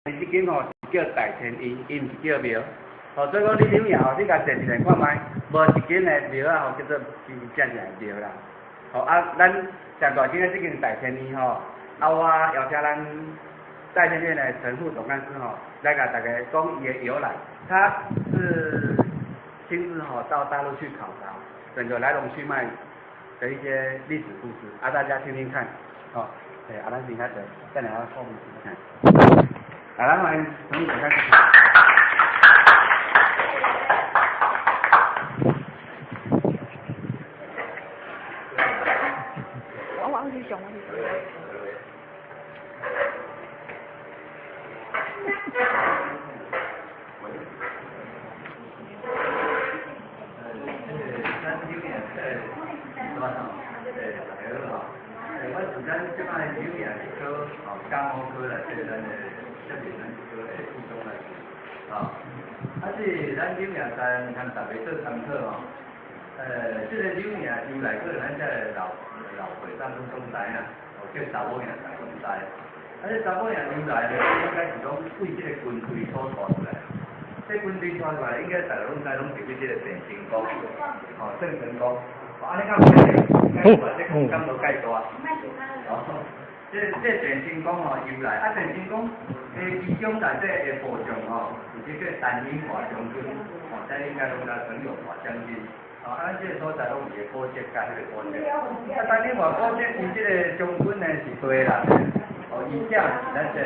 這間吼是叫大天院，伊毋是叫廟。吼，所以講你柳營吼，你共踅一下看覓，無一間的廟仔吼叫做真正正的廟啦。吼啊，咱上大間的這間大天院吼，啊，我邀請咱大天院的陳副總幹事吼，來共大家講伊的由來。他是親自吼到大陸去考察整個來龍去脈的一些歷史故事，啊，大家聽聽看。吼，欸，啊，咱先較濟，等下我講看。來，咱歡迎陳副總幹事。我去上，我去上。我是咱這擺柳營這科吼，感冒科內底咱的這邊咱這科的副總幹事，吼，啊，這咱柳營山通大家做參考吼，這個柳營由來可能咱這老老輩當攏總知影，哦，叫查某營大家攏知。啊，這查某營由來呢，應該是講為這個軍隊所帶出來。這軍隊帶出來，應該大家攏知，攏是為這個鄭成功，吼，鄭成功。按呢敢有應該這空間無介大。哦，這鄭成功吼由來，啊鄭成功的其中內底的部將吼，有這個陳永華將軍，吼，這應該攏知陳永華將軍。哦，啊，咱這個所在攏有個古蹟，佮彼個古蹟。啊，陳永華古蹟，伊這個將軍呢是對啦，哦，伊正是咱這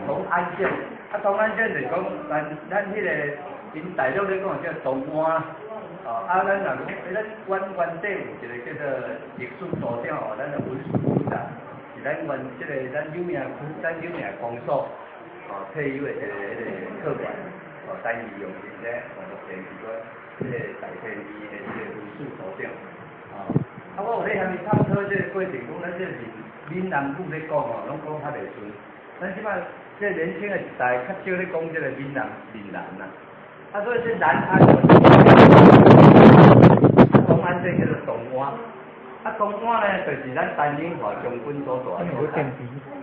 同安縣，啊，同安縣就是講咱彼個𪜶大陸咧講叫東安。哦，啊，咱若講，欸，咱阮原底有一個叫做歷史組長吼，咱的文史組長，是咱原這個咱柳營區，咱柳營公所，哦，退休的一個彼個課員，哦，陳義勇先生，哦，目前是阮這個大天院的這個文史組長，哦，啊，我有咧遐伊探討這個過程，講咱這是閩南語咧講吼，攏講較袂順，咱這擺這年輕的一代較少咧講這個閩南閩南啦，啊，所以這南安。東安這叫做東安，啊東安呢，就是咱陳永華將軍所住的所在。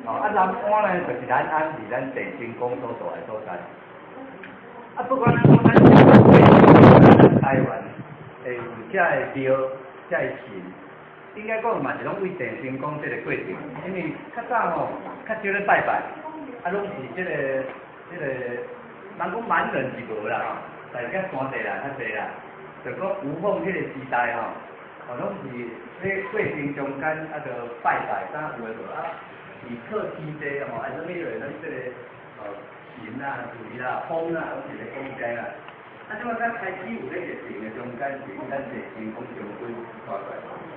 哦，啊南安呢，就是咱安是咱鄭成功所住的所在。啊，不管按怎講，咱台灣會有這个廟、這个神，應該講嘛是攏為鄭成功這個過程，因為較早吼較少咧拜拜，啊攏是這個這個，人講蠻人是無啦吼，但是較山地人較濟啦。就講吳鳳彼個時代吼，哦，攏是咧過程中間啊，就拜拜啥有的無啊，是靠天地吼，還是啥物落，咱這個哦神啊、鬼啦、風啊，攏是咧講這啦。啊，這擺才開始有咧熱情的中間，是咱鄭成功將軍帶過來。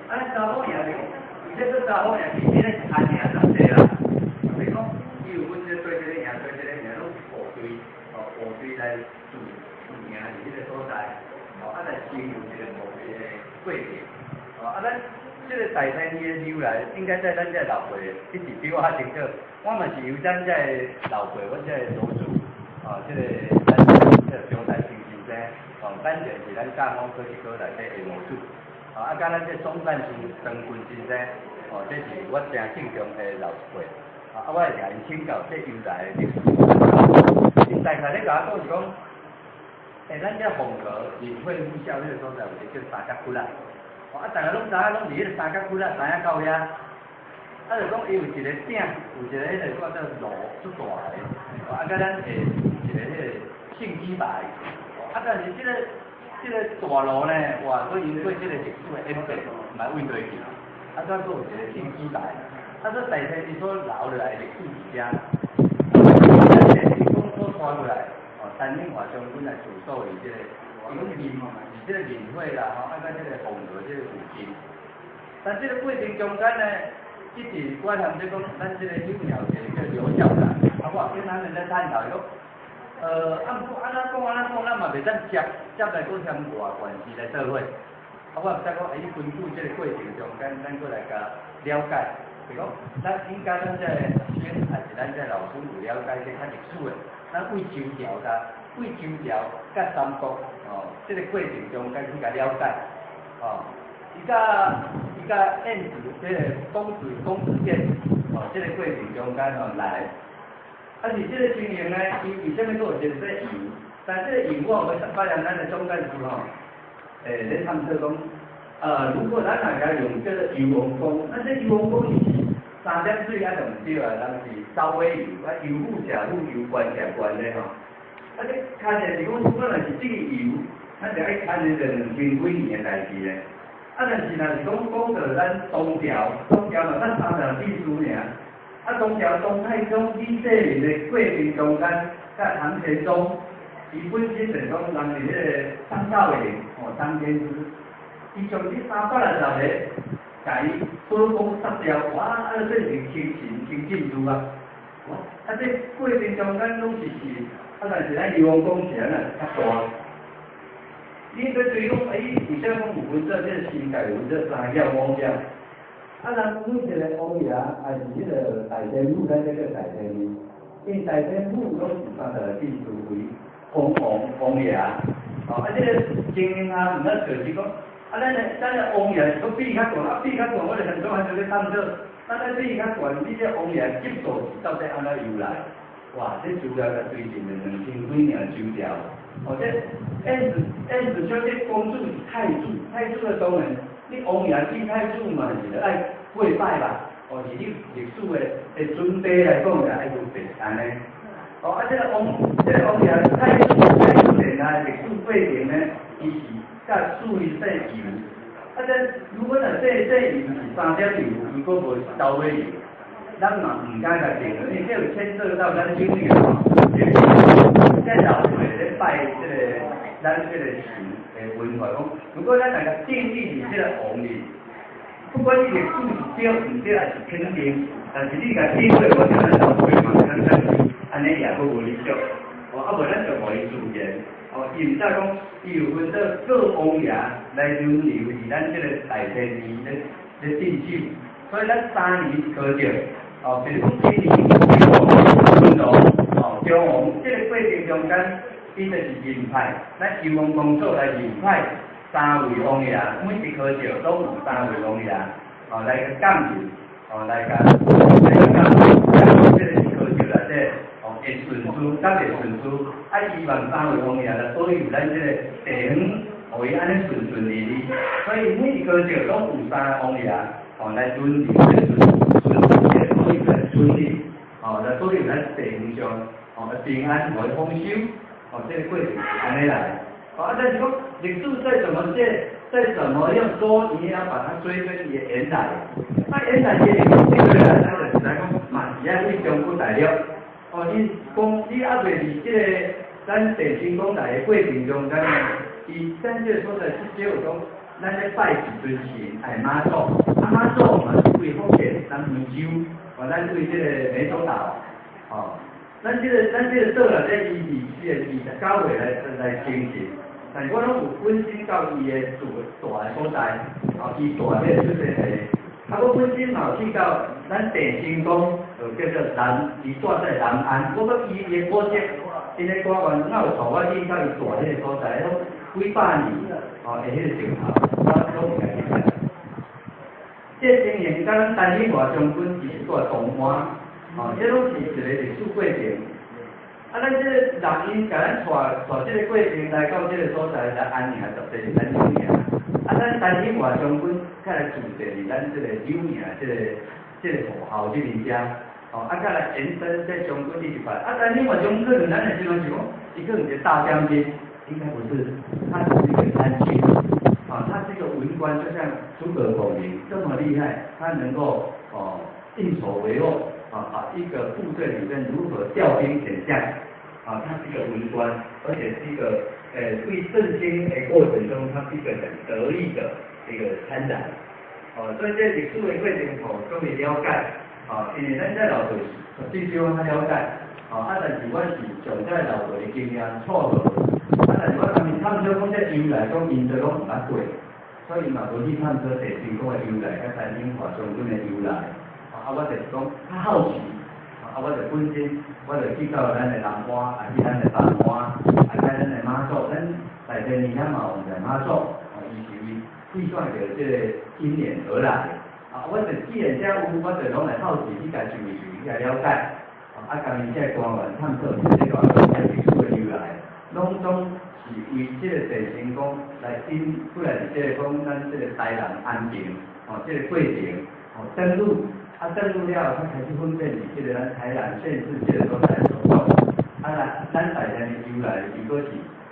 啊，咱查某營咧，而且做查某營其實咧是安營上濟啦。就是講，伊有分這對這個營，對這個營，攏是部隊，哦，部隊來駐駐營佇彼個所在。哦，啊，來形容這個部隊的過程。哦，啊，咱這個大天院的由來，應該在咱這老輩一直比我較清楚。我嘛是由咱這老輩，阮這老祖，哦，這個咱這個張大清先生，哦，咱這是咱教坊科一科內底的老祖。哦，啊，佮咱這總幹事陳軍先生，哦，這是我誠敬重的老一輩。啊，我會共𪜶請教這由來的歷史。𪜶大概咧共我講是講。欸，咱這鳳閣林惠附小彼個所在有一個叫三角窟仔，哦，啊，大家攏知影，攏佇彼個三角窟仔，知影到遐，啊，就講伊有一個鼎，有一個彼個叫做爐足大个，哦，啊，佮咱會有一個彼個聖體牌，啊，但是這個大爐呢，哇，閣經過這個歷史的演變，嘛位對去，啊，煞閣有一個聖體牌，啊，所以大天院所留落來的歷史佇遮，咱鄭成功所帶過來。哦，陳永華將軍來駐守佇這個，伊講林，佇這個林會啦，吼，啊，佮這個鳳閣這個附近。但這個過程中間呢，一直我含這講，咱這個柳營有一個叫劉校長，啊，我跟他們在探討，伊講，啊，毋過按怎講按怎講，咱嘛袂當接接來閣嫌外縣市來做伙。啊，我毋知講，欸，根據這個過程中間，咱閣來共了解，就講，咱應該咱這個學生，還是咱這個老師有了解這較歷史的。咱為周朝甲為周朝佮三國哦，這個過程中間去共了解，哦，伊佮晏子這個公子公子偃哦，這個過程中間哦來，啊，佇這个情形呢，伊為啥物閣有一個這油？但這個油我有發現咱的總幹事吼，咧探討講，如果咱若共用這個油王宮，咱這油王宮是三點水啊，就毋對啊，人是走尾油，啊油母食母，油罐食罐咧吼。啊，這較濟是講，可能是這個油，咱就愛牽連著兩千幾年的代誌咧。啊，但是若是講講到咱唐朝，唐朝嘛才三十幾歲爾。啊，唐朝唐太宗李世民的過程中間，佮唐玄宗，伊本身就是講人是彼個張孝廉，吼，張天師，伊將這360個，共伊所講殺掉，哇！啊，這是輕臣輕進度啊！哇！啊，這過程中間攏是，啊，但是咱油王宮是按怎較大。你佇追講，欸，為啥講有分做這個新界有分做三業五業？啊，人每一個王爺，還是彼個大天母，咱這個大天母，因大天母攏是三十六進士為封王王爺。哦，啊，這個情形啊，毋捌就是講，啊，咱的王爺是閣比較懸，啊，比較懸，我就現場還就咧探討，啊，咱比較懸，你這王爺級數是到底按怎由來？哇，這資料才追進了兩千幾年周朝。哦，這燕子燕子小這公主是太子，太子的當然，你王爺見太子嘛是愛跪拜吧？哦，是你歷史的準備來講，也愛有白按呢。哦，啊，這個王爺太子太子殿啊，歷史過程呢，伊是佮屬於姓尤。啊，這如果若這油是三點油，伊閣無豆尾油，咱嘛毋敢共定，因為這有牽涉到咱境內吼，這老輩咧拜這個咱這個神的文化講，如果咱來共定義佇這個王裡，不管你歷史是對毋對，還是肯定，但是你共定義，我聽咱老輩嘛，咱咱按呢也閣無理解，哦，啊無咱就予伊自然，哦，伊毋知講伊有分做各王爺來輪流佇咱這個大天廟咧鎮守，所以咱三年一科就，哦，比如講今年文王、哦，中王，這個過程中間，伊就是任派，咱油王公所來任派三位王爺，每一科就攏有三位王爺，哦，來共監任，哦，來共監任，這個一科就內底，哦，會順序，敢會順序，啊，希望三位王爺來保佑咱這個地方，予伊按呢順順利利，所以每一科就攏有三個王爺，哦，來輪流來順順序來保佑咱村里，哦，來保佑咱地方上，哦，平安，予伊豐收，哦，這個過程是按呢來。哦，啊，但是講歷史再怎麼寫，再怎麼樣說，你也要把它追根原來。啊，原來這個這個來，咱就是來講，嘛是愛對中國大陸。哦，因講你猶未佇這個咱鄭成功來的過程中間呢，伊咱這個所在至少有講，咱咧拜一尊神，愛媽祖，啊媽祖嘛是對福建南美洲，哦，咱對這個湄洲島，哦，咱這個島內底伊佇49歲來成型，但是我攏有本身到伊的住蹛的所在，哦，伊蹛彼個出生地，啊，我本身嘛有去到咱鄭成功，就叫做南，伊蹛在南安，我閣伊的古跡，𪜶的官員哪有帶我去到伊蹛彼個所在，攏幾百年，哦，的彼個石頭，我攏有共去看。這個情形，佮咱陳永華將軍伊是蹛東灣，哦，這攏是一個歷史過程。啊，咱這個人𪜶共咱帶帶這個過程來到這個所在來安營，絕對是咱柳營。啊，咱陳永華將軍較來駐紮佇咱這個柳營這個戶校這邊遮，哦，啊，再來延伸這將軍一直拜。啊，陳永華將軍咱的時陣是講，伊可能一個大將軍，應該不是，他只是一個參軍。啊，他是一個文官，就像諸葛孔明這麼厲害，他能夠哦運籌帷幄，啊，把一個部隊裡面如何調兵遣將，啊，他是一個文官，而且是一個對政經的過程中，他是一個很得力的一個參長。哦，所以這歷史的過程吼，較會了解，啊，因為咱這老輩至少較了解，啊，但是我是從這老輩的經驗錯誤，啊，但是我當時探討講這由來，講𪜶都攏毋捌過，所以嘛無去探討鄭成功的由來，佮陳永華將軍的由來，啊，我就是講較好奇，啊，我就本身我就去到咱的南灣，啊，去咱的東灣，啊，去咱的媽祖，咱大天年遐嘛有在媽祖，哦，伊是為計算著這個因緣而來，啊，我就既然遮有，我就攏來好奇去共想一想，去共了解，啊，啊，共伊這個官員探討這個在歷史的由來，攏總是為這個鄭成功來引過來，這個講咱這個台南安平，吼，這個過程，吼，登陸，啊，登陸了後，才開始分辨佇這個咱台南縣市這個所在所講，啊，咱台南的由來，如果是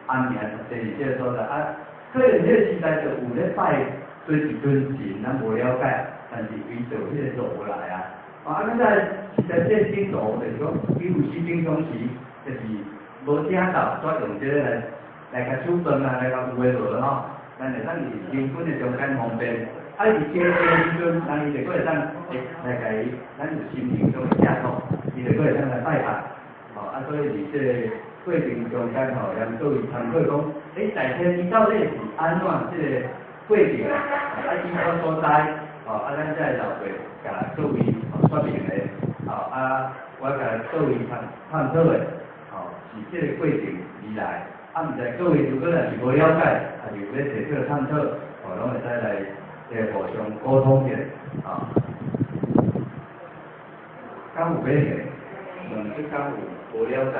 安平佇這個所在，啊，可能彼個時代就有咧拜對一尊神，咱無了解，但是伊就彼個路來啊。啊，咱在實在這頂路，就是講，伊有時平常時，就是無正道，煞用這個來共煮飯啊，來共有的無的吼，咱會當佇人群的中間方便。啊，佇街的時陣，人伊就閣會當來共伊，咱有心靈上的寄託，伊就閣會當來拜拜。吼，啊，所以佇這個過程中間吼，讓各位參考講，欸，大天伊到底是按怎這個過程，啊，伊個所在，吼，啊，咱這老輩共各位說明的，吼，啊，我共各位探討的，吼，是這個過程而來，啊，毋知各位如果若是無了解，啊，就欲提出來探討，吼，攏會使來互相溝通者，啊。敢有欲問？問這敢有無了解？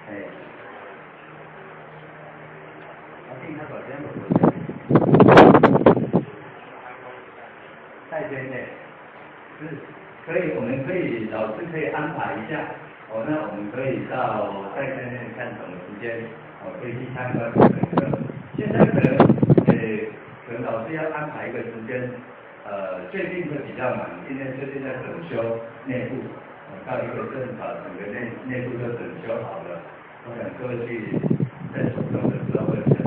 嘿。啊，頂較大聲無？太天的，是可以，我們可以老師可以安排一下，哦，那我們可以到代天那看什麼時間，哦，可以去參觀整個。現在可能，可能老師要安排一個時間，最近會比較忙，因為最近在整修內部，到一個陣把整個內部都整修好了，我想各位去在手中的時候會比較